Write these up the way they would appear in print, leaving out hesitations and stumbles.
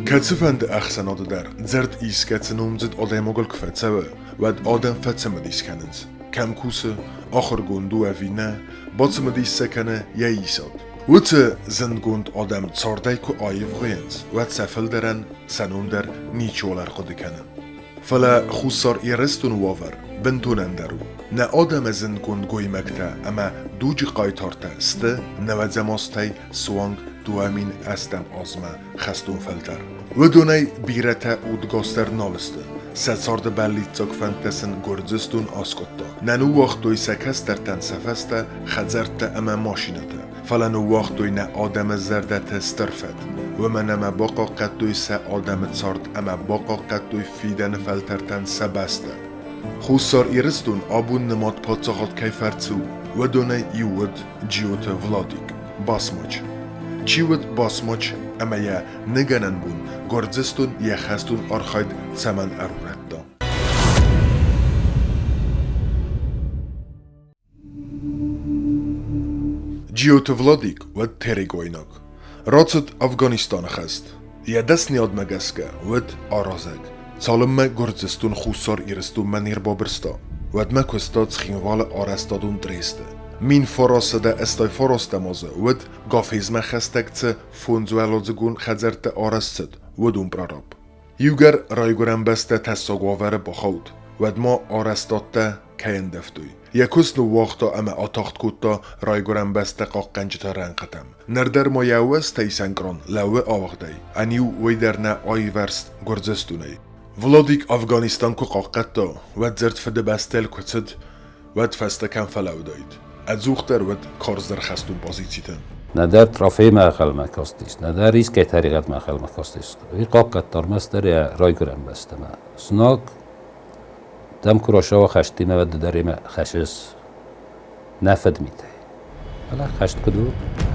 Кӕцыфӕнды ӕхсӕнады дӕр дзырд искӕцы номдзыд адӕймагыл куы фӕцӕуы, уӕд адӕм фӕцымыдис кӕнынц, кӕм кусы, ахуыргонд у ӕви нӕ, бацымыдис сӕ кӕны йӕ исад. Уыцы зындгонд адӕм цардӕй куы аивгъуыйынц, уӕд сӕ фылдӕрӕн сӕ ном дӕр ничиуал ӕрхъуыды кӕны. Фӕлӕ Хуссар Ирыстоны уавӕр бынтон ӕндӕр у. Нӕ адӕмы зындгонд гоймӕгтӕ ӕмӕ дуджы хъайтартӕ сты нӕуӕдзӕм азтӕй суанг 2008 азмӕ хӕстон фӕлтӕр. Уыдонӕй бирӕтӕ удгасдӕр нал сты, сӕ царды бӕллиццаг фӕндтӕ сын Гуырдзыстон аскъуыдта. Нӕ ныууагътой сӕ кӕстӕртӕн сӕ фӕстӕ хӕдзӕрттӕ ӕмӕ машинӕтӕ, фӕлӕ ныууагътой нӕ адӕмы зӕрдӕты стыр фӕд. Уымӕн ӕмӕ бахъахъхъӕдтой сӕ адӕмы цард ӕмӕ бахъахъхъӕдтой фидӕны фӕлтӕртӕн сӕ бӕстӕ. Хуссар Ирыстон абон нымад паддзахад кӕй фӕрцы у, уыдонӕй иу уыд Джиоты Владик, Басмач. Чи уыд Басмач ӕмӕ йӕ ныгӕнӕн бон Гуырдзыстон йӕ хӕстон архайд цӕмӕн ӕрурӕдта? Джиоты Владик уыд терегойнаг. Рацыд Афганистаны хӕст. Йӕ дӕсныйадмӕ гӕсгӕ уыд аразӕг. Цалынмӕ Гуырдзыстон Хуссар Ирыстонмӕ не рбабырста, уӕдмӕ куыста Цхинвалы арӕзтадон тресты. 1989 азы уыд Гафезмӕ хӕстӕг цы фондзуӕладзыгон хӕдзӕрттӕ арӕзт цыд, уыдон прораб. Иугӕр райгуырӕн бӕстӕ тӕссаг уавӕры бахауд, уӕд ма арӕзтадтӕ кӕй ӕндӕвтой. Йӕ куыст ныууагъта ӕмӕ атагъд кодта райгуырӕн бӕстӕ хъахъхъӕнджыты рӕнхъытӕм. Ныр дӕр ма йӕ уӕзтӕй сӕнкърон лӕууы ауыгъдӕй, ӕниу уый дӕр нӕ аивӕрзт Гуырдзыстонӕй. Владик Афганистан куы хъахъхъӕдта, уӕд дзырд Фыдыбӕстӕйыл куы цыд, уӕд фӕстӕ кӕм фӕлӕууыдаид. Ӕдзухдӕр уыд карздӕр хӕстон позициты. Нӕдӕр трофеймӕ ӕнхъӕлмӕ кастис, нӕдӕр искӕй тӕригъӕдмӕ ӕнхъӕлмӕ кастис. Уый хъахъхъӕдта ӕрмӕстдӕр йӕ райгуырӕн бӕстӕмӕ. Знаг дӕм куы рацӕуа хӕстимӕ, уӕд ды дӕр йемӕ хӕссыс нӕ фыдмитӕй. Фӕлӕ хӕст куыд у,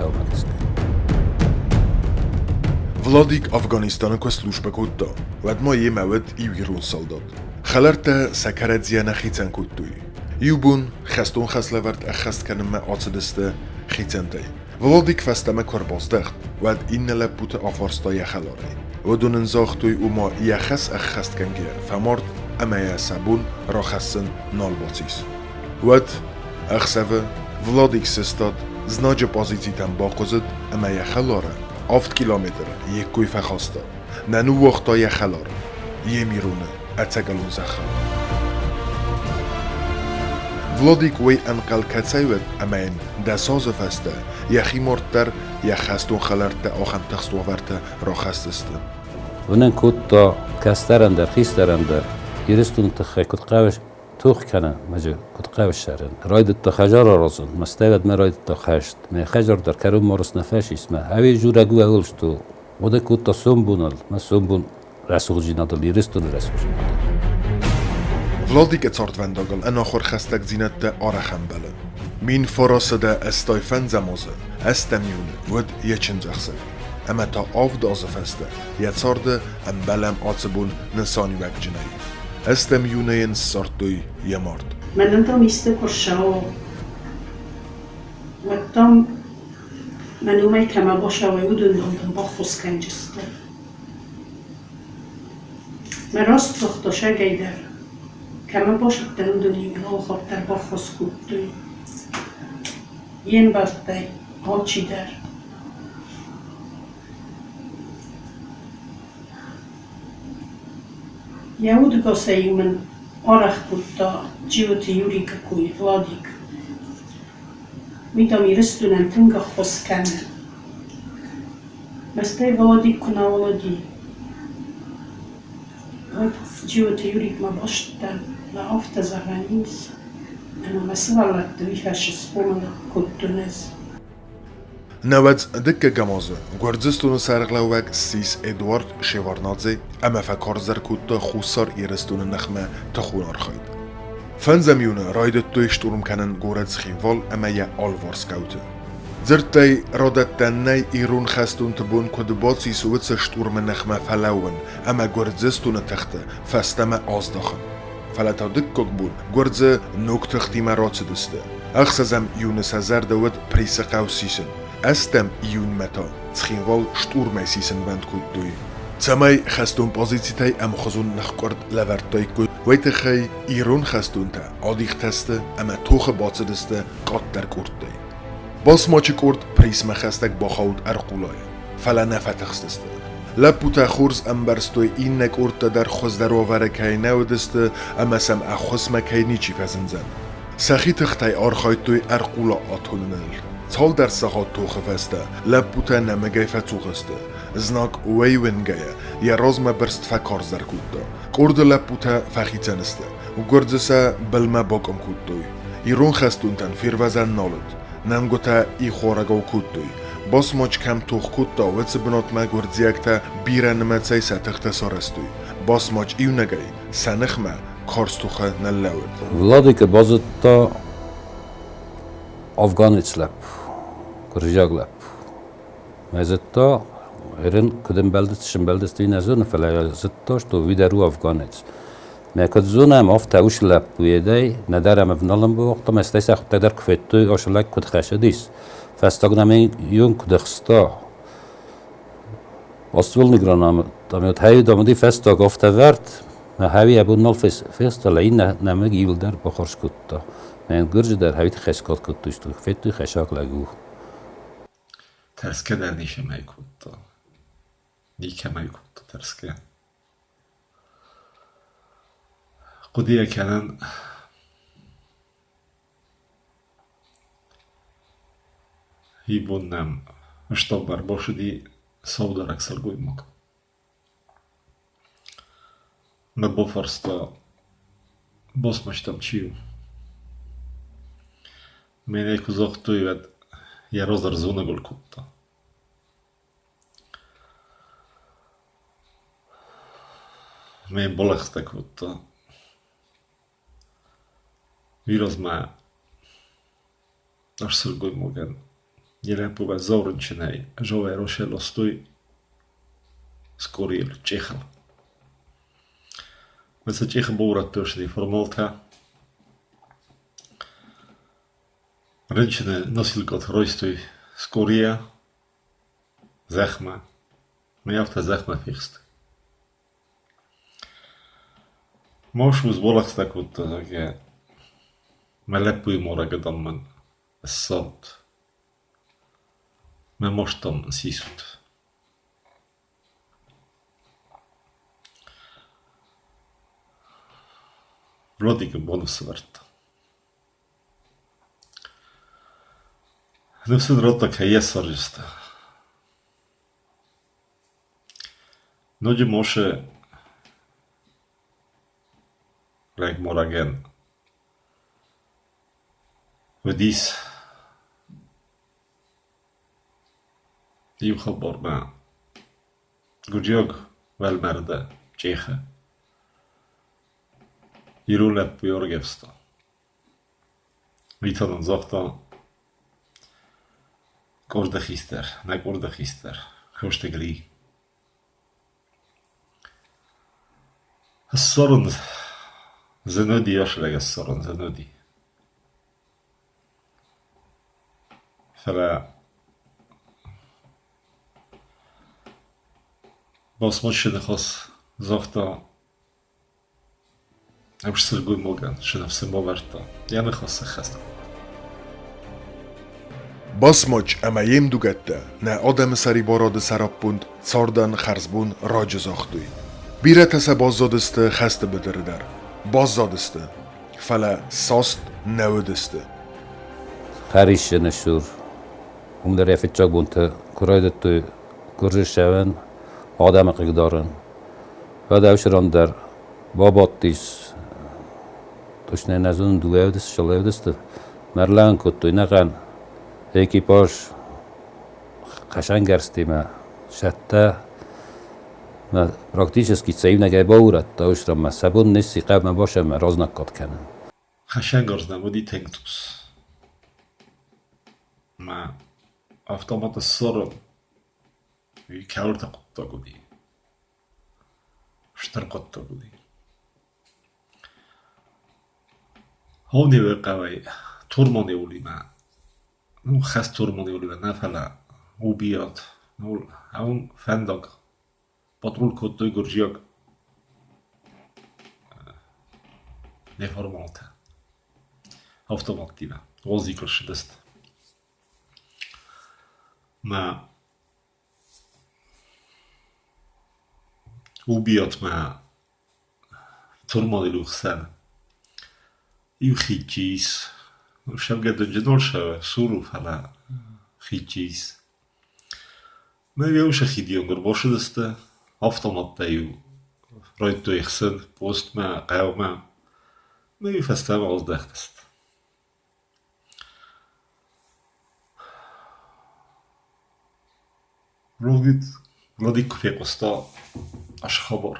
уымӕ гӕсгӕ. Владик Афганистаны куы службӕ кодта, уӕд ма йемӕ уыд иу ирон салдат. Хӕлӕрттӕ сӕ кӕрӕдзийӕ нӕ хицӕн кодтой. Иу бон хӕстон хӕслӕвӕрд ӕххӕст кӕнынмӕ ацыдысты хицӕнтӕй. Владик фӕстӕмӕ куы ӕрбаздӕхт, уӕд иннӕ лӕппуты афарста йӕ хӕларӕй. Уыдон ын загътой, ома йӕ хӕс ӕххӕстгӕнгӕйӕ фӕмард ӕмӕ йӕ сӕ бон рахӕссын нал бацис. Уӕд ӕхсӕвы Владик сыстад, знаджы позицитӕм бахъуызыд ӕмӕ йӕ хӕлары 7 километры йе ккой фӕхаста. Нӕ ныууагъта йӕ хӕлар, йе мироны ӕцӕгӕлон зӕххыл. Владик уый ӕнхъӕл кӕцӕй уыд ӕмӕ йын 10 азы фӕстӕ йӕхи мард дӕр йӕ хӕстон хӕлӕрттӕ ахӕм тыхст уавӕрты рахӕсдзысты. Уынын кодта кӕстӕрӕн дӕр, хистӕрӕн дӕр Ирыстоны тыххӕй куыд хъӕуы тох кӕнын, мӕ куыд хъӕуы ссарын. Райдыдта хӕдзар аразын, мӕ стӕй уӕдмӕ райдыдта хӕст. Мӕ хӕдзар дӕр кӕронмӕ арӕзт нӕ фӕцис, мӕ ӕви журӕг у ӕгъуыст у. Хъуыды кодта сомбоныл, мӕ сомбон рӕсугъддзинадыл, Ирыстоны рӕсугъддзинадыл. Владикы цардвӕндагыл ӕнахуыр хӕстӕгдзинӕдтӕ арӕх ӕмбӕлы. 1985 азы ӕстӕм июны уыд йӕ чындзӕхсӕв. Ӕмӕ та 7 азы фӕстӕ йӕ царды ӕмбӕлӕм ацы бон нысаниуӕгджынӕй. Ӕстӕм июны йын ссардтой йӕ мард. Мӕнӕн дам исты куы рцӕуа, уӕд дам мӕ номӕй кӕмӕ бацӕуай, уыдон дам дын баххуыс кӕнджысты. Мӕ раст загъта сагӕй дӕр. Кӕмӕ бацыдтӕн, уыдон-иу алы хатт дӕр баххуыс кодтой. Йе мбӕлттӕй алчидӕр. Йӕ удыгасӕй-иу мын арӕх кодта Джиоты Юрикы кой Владик. Уый, дам, Ирыстонӕн тынг ӕххуыс кӕны. Мӕстӕй Владик куы нал уыди, уӕд Джиоты Юрикмӕ бацыдтӕн ӕмӕ афтӕ зӕгъӕн ис, ӕмӕ мӕ сывӕллӕтты уый фӕрцы схъомыл кодтон ӕз. Науӕдз дыккӕгӕм азы Гуырдзыстоны сӕргълӕууӕг ссис Эдуард Шеварднадзе ӕмӕ фӕкарздӕр кодта Хуссар Ирыстоны ныхмӕ тыхон архайд. Фӕндзӕм июны райдыдтой штурм кӕнын горӕт Цхинвал ӕмӕ йӕ алыварс хъӕуты. Дзырдтӕй радӕттӕн нӕй ирон хӕстонты бон куыд бацис уыцы штурмы ныхмӕ фӕлӕууын ӕмӕ Гуырдзыстоны тыхты фӕстӕмӕ аздахын. Фӕлӕ та дыккаг бон гуырдзы ног тыхтимӕ рацыдысты. Ӕхсӕзӕм июны сӕ зӕрды уыд Присы хъӕу сисын. Ӕстӕм июнмӕ та Цхинвал штурмӕй сисынвӕнд кодтой. Цӕмӕй хӕстон позицитӕй ӕмхуызон ныхкъуырд лӕвӕрдтаиккой, уый тыххӕй ирон хӕстонтӕ адихтӕ сты ӕмӕ тохы бацыдысты къаддӕр къордтӕй. Басмачы къорд Присмӕ хӕстӕг бахауд ӕрхъулайы, фӕлӕ нӕ фӕтыхстысты. Лӕппутӕ хорз ӕмбӕрстой, иннӕ къордтӕ дӕр хуыздӕр уавӕры кӕй нӕ уыдысты ӕмӕ сӕм ӕххуысмӕ кӕй ничи фӕзындзӕн. Сӕхи тыхтӕй архайдтой ӕрхъула атоныныл. Цалдӕр сахат тохы фӕстӕ лӕппутӕ нӕмыгӕй фӕцух сты. Знаг уӕй уынгӕйӕ йӕ размӕ бырст фӕкарздӕр кодта. Къорды лӕппутӕ фӕхицӕн сты. Гуырдзы сӕ былмӕ бакъуым кодтой. Ирон хӕстонтӕн фервӕзӕн нал уыд. Нӕмгуытӕ ихуарӕгау кодтой. Басмач кӕм тох кодта, уыцы бынатмӕ гуырдзиӕгтӕ бирӕ нымӕцӕй сӕ тыхтӕ сарӕзтой. Басмач иунӕгӕй сӕ ныхмӕ карз тохы ныллӕууыд. Владикӕ базыдта афганец лӕппу, гуырдзиаг лӕппу. Мӕ зыдта, ерын куыд ӕмбӕлдысты, сымбӕлдысты, нӕ зоны, фӕлӕ зыдта, что уый дӕр у афганец. Мӕ куыд зонӕм, афтӕ уыцы лӕппуйӕдӕй нӕдӕр ӕм ӕвналын бауагъта, мӕ стӕй сӕхуыдтӕг дӕр куы федтой, ацы лӕг куыд хӕцыдис, фӕстаг нӕм ион куыд ӕхста. Оствольный гранатомет хӕйы домыди фӕстаг афтӕ вӕрд, мӕ хӕви абон нал фестала, иннӕ нӕмыг иуылдӕр бахарз кодта. Мӕ гуырджы дӕр хӕвиты хӕсгад кодтой, федтой хӕсаг лӕг у. Тӕрсгӕ дӕр ницӕмӕй кодта. Никӕмӕй кодта тӕрсгӕ. Хъуыдыйӕ кӕнын ибон нӕм стӕвдӕр бацыди саударӕг сылгоймаг. Мӕ бафарста, басмӕстӕм чи у. Мӕнӕй куы загътой, уӕд йӕ раздӕр зонӕгыл кодта. Мӕ балӕгъстӕ кодта. Уый размӕ ас сылгоймагӕн йӕ лӕппумӕ заурынчынӕй зауӕй ластой скъорийыл, чъехыл. Мӕ сӕ чъехы баурӕдтой сӕ формалтӕ. Рынчыны носилкъаты райстой скъорийӕ зӕхмӕ. Мӕ афтӕ зӕхмӕ фехстой. Мосуз балӕгъстӕ кодта, зӕгъгӕ, мӕ лӕппуйы марӕг адӕм мын ссарут, мӕ маст, дам, мын сисут. Владик ын баныфсӕвӕрдта. Ныфс ын радта, кӕй йӕ ссардзысты. Ноджы Моше лӕгмарӕгӕн уыдис иу хабармӕ гуырдзиаг уӕлмӕрды Чъехы ирон лӕппуйы ӕргӕвста. Уый та нын загъта къорды хистӕр, нӕ къорды хистӕр Косты Гри. Ссарын зын уыди, ас лӕг ссарын зын уыди. Фӕлӕ Басмачы ныхас загъта ӕм сылгоймагӕн сӕ бавӕрдта, йӕ ныхас сӕххӕст кодта. Басмач ӕмӕ йе мдугӕттӕ нӕ адӕмы сӕрибарады сӕраппонд цардӕн хӕрзбон раджы загътой. Бирӕтӕ сӕ баззадысты хӕсты быдыры дӕр. Баззадысты, фӕлӕ саст нӕ уыдысты. Хӕрисджыны цур уым дӕр йӕ фыццаг бонты куы райдыдтой гуырдзы ссӕуын, адӕмы хъыгдарын, уӕд ӕвзӕрон дӕр бабадтис, точно нӕ зонын, дыууӕ уыдысты, Марлӕн кодтой нӕхъӕн экипаж хӕсӕнгӕрзтимӕ цӕттӕ практически сӕ иунӕгӕй баурӕдта устраммӕ, сӕ бон несси хъӕумӕ басӕмӕ разнаггад кӕнын. Хӕсӕнгарз нӕм уыди тынг цъус. Мӕ автоматы ссарын уый кӕуылты хъуыддаг уыди. Стыр хъуыддаг уыди. Хонеуы хъӕуӕй Турмонеулимӕ, ну, хӕст Турмонеулимӕ нӕ, фӕлӕ Убиат, ну, ам фӕндаг. Патруль кодтой гуырдзиаг неформалтӕ автоматтимӕ. Уалдзикыл ссыдысты. Мӕ Убиатмӕ Турманилы хсӕн иу хидджи ис. Сӕвгӕдӕнджы сур у, фӕлӕ хидджи ис. Мӕ уыцы хидион ӕрбацыдысты, автоматтӕ-иу райдыдтой ӕхсын постмӕ, хъӕумӕ. Мӕ-иу фӕстӕмӕ аздӕхтысты. Владик куы фехъуыста ацы хабар,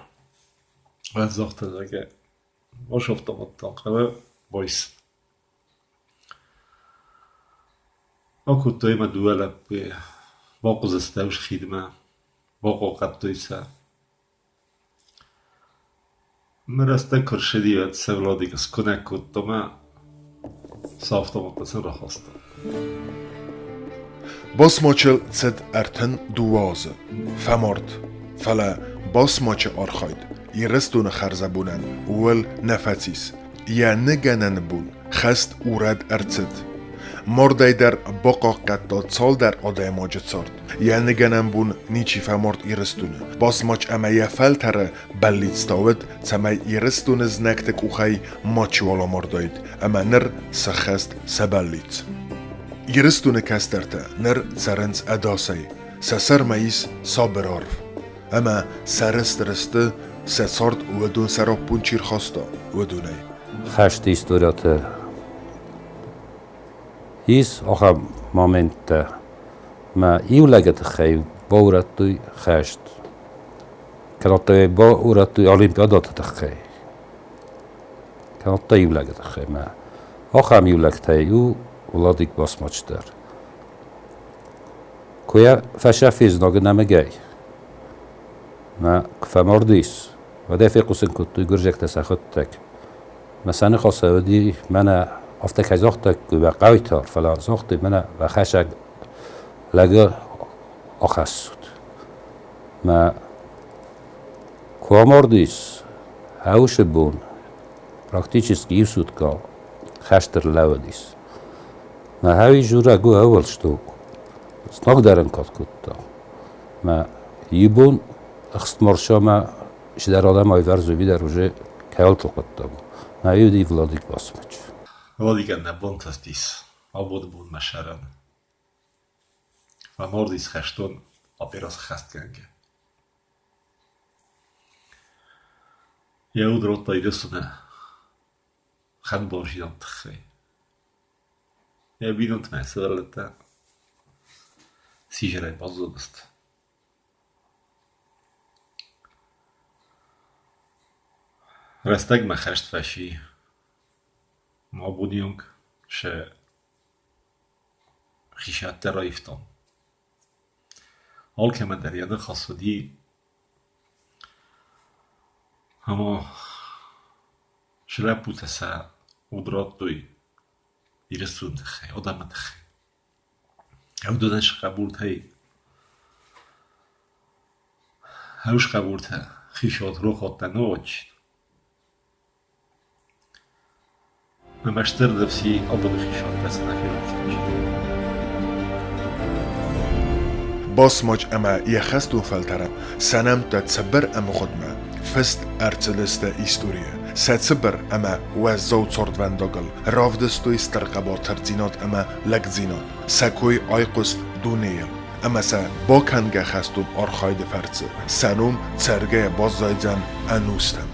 уӕд загъта, зӕгъгӕ, ӕз автоматтӕн хъӕуы байсын. Акодтой мӕ дыууӕ лӕппуйы, бахъуызыдысты хидмӕ, бахъахъхъӕдтой сӕ. Мӕ рӕстӕг куы рцыди, уӕд сӕ Владик скуынӕг кодта ӕмӕ сӕ автоматтӕ сын рахаста. Басмачыл цыд 32 азы. Фӕмард. Фӕлӕ Басмачы архайд Ирыстоны хӕрзӕбонӕн ууыл нӕ фӕцис. Йӕ ныгӕнӕны бон хӕст урӕд ӕрцыд. Мардӕй дӕр бахъахъхъӕдта цалдӕр адӕймаджы цард. Йӕ ныгӕнӕн бон ничи фӕмард Ирыстоны. Басмач ӕмӕ йӕ фӕлтӕры бӕллиц та уыд, цӕмӕй Ирыстоны знӕгты къухӕй мачиуал амардаид, ӕмӕ ныр сӕххӕст сӕ бӕллиц. Ирыстоны кӕстӕртӕ ныр цӕрынц ӕдасӕй, сӕ сӕрмӕ ис сабыр арв. Ӕмӕ сӕрыстыр сты, сӕ цард уыдон сӕраппонд чи рхаста, уыдонӕй. Хӕсты историаты ис ахӕм моменттӕ, мӕ иу лӕджы тыххӕй баурӕдтой хӕст. Кӕнӕ баурӕдтой олимпиадӕты тыххӕй. Кӕнӕ иу лӕджы тыххӕй. Мӕ ахӕм иу лӕгтӕй у Владик Басмач дӕр. Куы йӕ фӕсӕфи знагы нӕмыгӕй, мӕ куы фӕмард ис, уӕд ӕй фехъусын кодтой гуырдзиӕгтӕ сӕхуыдтӕг. Мӕ сӕ ныхасы уыди, мӕнӕ афтӕ кӕй загътаккой, уӕ хъайтар, фӕлӕ загътой, мӕнӕ уӕ хӕсӕг лӕгы ахӕссут. Мӕ куы амардис, ӕусы бон практически иу суткӕ хӕст ӕрлӕууыдис. Мӕ хӕуи журӕг у ӕвӕлстуг. Знаг дӕр ын кад кодта. Мӕ ибон ӕхстмаршамӕ чидӕр адӕм айвӕрзуй дӕр уже кӕуылты хъуыддаг у. Мӕ уыди Владик Басмач. Владикӕн нӕ бантыстис абоны бонмӕ сӕрӕн. Фӕмардис хӕстон операци хӕстгӕнгӕ. Йӕ уд радта Ирыстоны хӕдбардзинады тыххӕй. Йӕ бинонтимӕ сывӕллӕттӕ сидзӕрӕй баззадысты. Рӕстӕгмӕ хӕст фӕци, ма абоны онг сӕ хисӕдтӕ раивтам. Алкӕмӕн дӕр йӕ ныхас уыди, ӕмӕ сӕ лӕппутӕ сӕ уд радтой Ирыстоны тыххӕй, адӕмы тыххӕй. Уыдонӕн сӕ хъӕбултӕй ӕус хъӕбултӕ хицауад рохуӕттӕ нӕ уыдысты. Ӕмӕ стыр ныфс и абоны хицауад сӕ нӕ ферох кӕндзысты. Басмач ӕмӕ йӕ хӕстон фӕлтӕрӕн сӕ нӕмттӕ цыбыр ӕмгъуыдмӕ фыст ӕрцыдысты историйы. Сӕ цыбыр ӕмӕ уӕззау цардвӕндагыл равдыстой стыр хъӕбатырдзинад ӕмӕ лӕгдзинад. Сӕ кой айхъуыст дунейыл, ӕмӕ сӕ бакӕнгӕ хӕстон архайды фӕрцы сӕ ном цӕргӕйӕ баззайдзӕн ӕнустӕм.